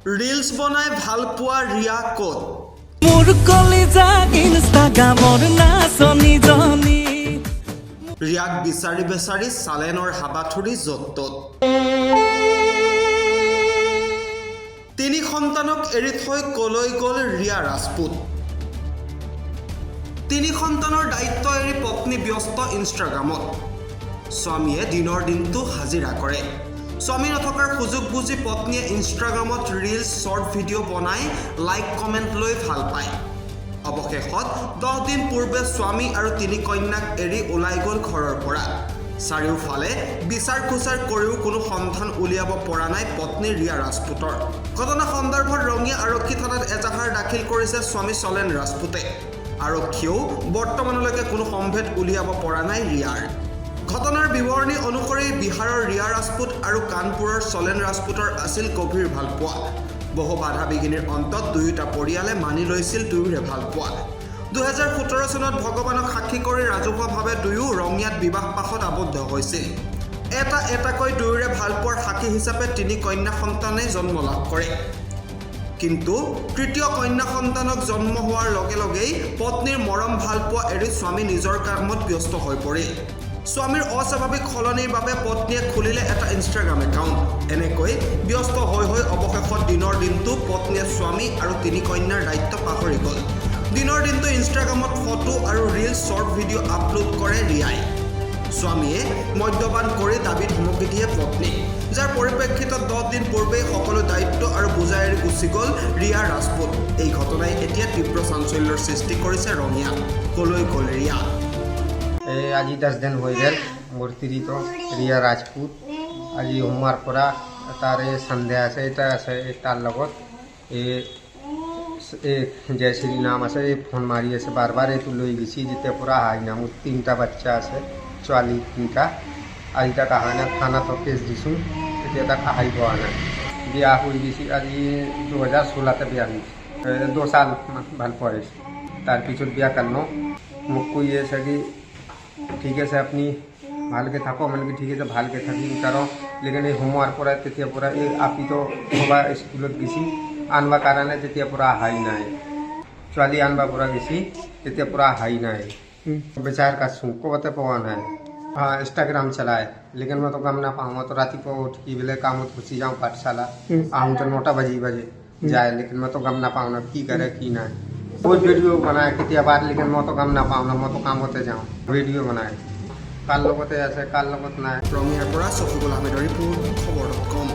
Reels বনাই ভাল পোৱা ৰিয়া ক'ত? মোৰ কলিজা ইনষ্টাগ্ৰামৰ নাচনীজনী। ৰিয়াক বিচাৰি বিচাৰি চালেনৰ হাবাথুৰি য'ত ত'ত। তিনি সন্তানক এৰি থৈ কলৈ গ'ল ৰিয়া ৰাজপুত? তিনি সন্তানৰ দায়িত্ব এৰি পত্নী ব্যস্ত ইনষ্টাগ্ৰামত। স্বামীয়ে দিনৰ দিনটো হাজিৰা কৰে। স্বামী নথকাৰ সুযোগ বুজি পত্নীয়ে ইনষ্টাগ্ৰামত ৰিলছ, শ্বৰ্ট ভিডিঅ' বনাই লাইক কমেণ্ট লৈ ভাল পায়। অৱশেষত 10 দিন পূৰ্বে স্বামী আৰু তিনি কন্যাক এৰি ওলাই গ'ল ঘৰৰ পৰা। চাৰিওফালে বিচাৰ খোচাৰ কৰিও কোনো সন্ধান উলিয়াব পৰা নাই পত্নী ৰিয়া ৰাজপুতৰ। ঘটনা সন্দৰ্ভত ৰঙিয়া আৰক্ষী থানাত এজাহাৰ দাখিল কৰিছে স্বামী চলেন ৰাজপুতে। আৰক্ষীয়েও বৰ্তমানলৈকে কোনো সম্ভেদ উলিয়াব পৰা নাই ৰিয়াৰ। ঘটনাৰ বিৱৰণী অনুসৰি বিহাৰৰ ৰিয়া ৰাজপুত আৰু কানপুৰৰ চলেন ৰাজপুতৰ আছিল গভীৰ ভালপোৱা। বহু বাধা বিঘিনিৰ অন্তত দুয়োটা পৰিয়ালে মানি লৈছিল দুয়োৰে ভালপোৱা। 2017 চনত ভগৱানক সাক্ষী কৰি ৰাজহুৱাভাৱে দুয়ো ৰঙিয়াত বিবাহ পাশত আবদ্ধ হৈছিল। এটা এটাকৈ দুয়োৰে ভালপোৱাৰ সাক্ষী হিচাপে তিনি কন্যা সন্তানে জন্ম লাভ কৰে। কিন্তু তৃতীয় কন্যা সন্তানক জন্ম হোৱাৰ লগে লগেই পত্নীৰ মৰম ভালপোৱা এৰি স্বামী নিজৰ কামত ব্যস্ত হৈ পৰিল। স্বামীৰ অস্বাভাৱিক সলনিৰ বাবে পত্নীয়ে খুলিলে এটা ইনষ্টাগ্ৰাম একাউণ্ট। এনেকৈ ব্যস্ত হৈ হৈ অৱশেষত দিনৰ দিনটো পত্নীয়ে স্বামী আৰু তিনি কন্যাৰ দায়িত্ব পাহৰি গ'ল। দিনৰ দিনটো ইনষ্টাগ্ৰামত ফটো আৰু ৰিলছ, শ্বৰ্ট ভিডিঅ' আপলোড কৰে ৰিয়াই। স্বামীয়ে মদ্যপান কৰি দাবী ধমকি দিয়ে পত্নীক, যাৰ পৰিপ্ৰেক্ষিতত 10 দিন পূৰ্বেই সকলো দায়িত্ব আৰু বোজা এৰি গুচি গ'ল ৰিয়া ৰাজপুত। এই ঘটনাই এতিয়া তীব্ৰ চাঞ্চল্যৰ সৃষ্টি কৰিছে ৰঙিয়াত। কলৈ গ'ল ৰিয়া? এই আজি 10 দিন হৈ গ'ল। মোৰ তিৰিটো ৰিয়া ৰাজপুত আজি সোমোৱাৰ পৰা তাৰ এই সন্দেহ আছে, এটা আছে এই তাৰ লগত এই এই জয়শ্ৰী নাম আছে। এই ফোন মাৰি আছে বাৰ বাৰ। এইটো লৈ গৈছি, যেতিয়া পৰা আহাই না। মোৰ তিনিটা বাচ্চা আছে, ছোৱালী তিনিটা। আজি তাক অহা নাই। থানাতো কেছ দিছোঁ, এতিয়া তাক আহাই পোৱা নাই। বিয়া হৈ গৈছি আজি 2016তে বিয়া হৈছে। 2 সাল ভাল পোৱা হৈছে, তাৰপিছত বিয়া কৰিলোঁ। মোক কৈ আছে কি ঠিক আছে, আপুনি ভালকৈ থাকক। মানে কি ঠিক আছে, ভালকৈ থাকিম। কাৰণ লেকিন এই সোমোৱাৰ পৰা তেতিয়াৰ পৰা এই আপিটো ক'ৰবা স্কুলত গৈছি আনবা কাৰণে, তেতিয়াৰ পৰা অহাই নাই। ছোৱালী আনবা পৰা গৈছি, তেতিয়াৰ পৰা অহাই নাই। বিচাৰ কাটছোঁ, ক'ৰবাতে পোৱা নাই। हाँ, इंस्टाग्राम चलाए, लेकिन मैं तो गम ना पाऊँ। मैं तो रातिपुआ उठ के बेले कामत गुचि যাওঁ पाठशाला, আহোঁতে 9টা বাজি বাজে যায়। लेकिन मैं तो गम ना पाऊँ ना, की करे की নাই। বহুত ভিডিঅ' বনায় কেতিয়াবা, लेकिन মই তো গম নাপাওঁ না। মই তো কামতে যাওঁ। ভিডিঅ' বনায়, কাৰ লগতে আছে, কাৰ লগত নাই। ৰঙিয়াৰ পৰা শফিকুল আহমেদৰ ৰিপৰ্ট, খবৰ ডট কম।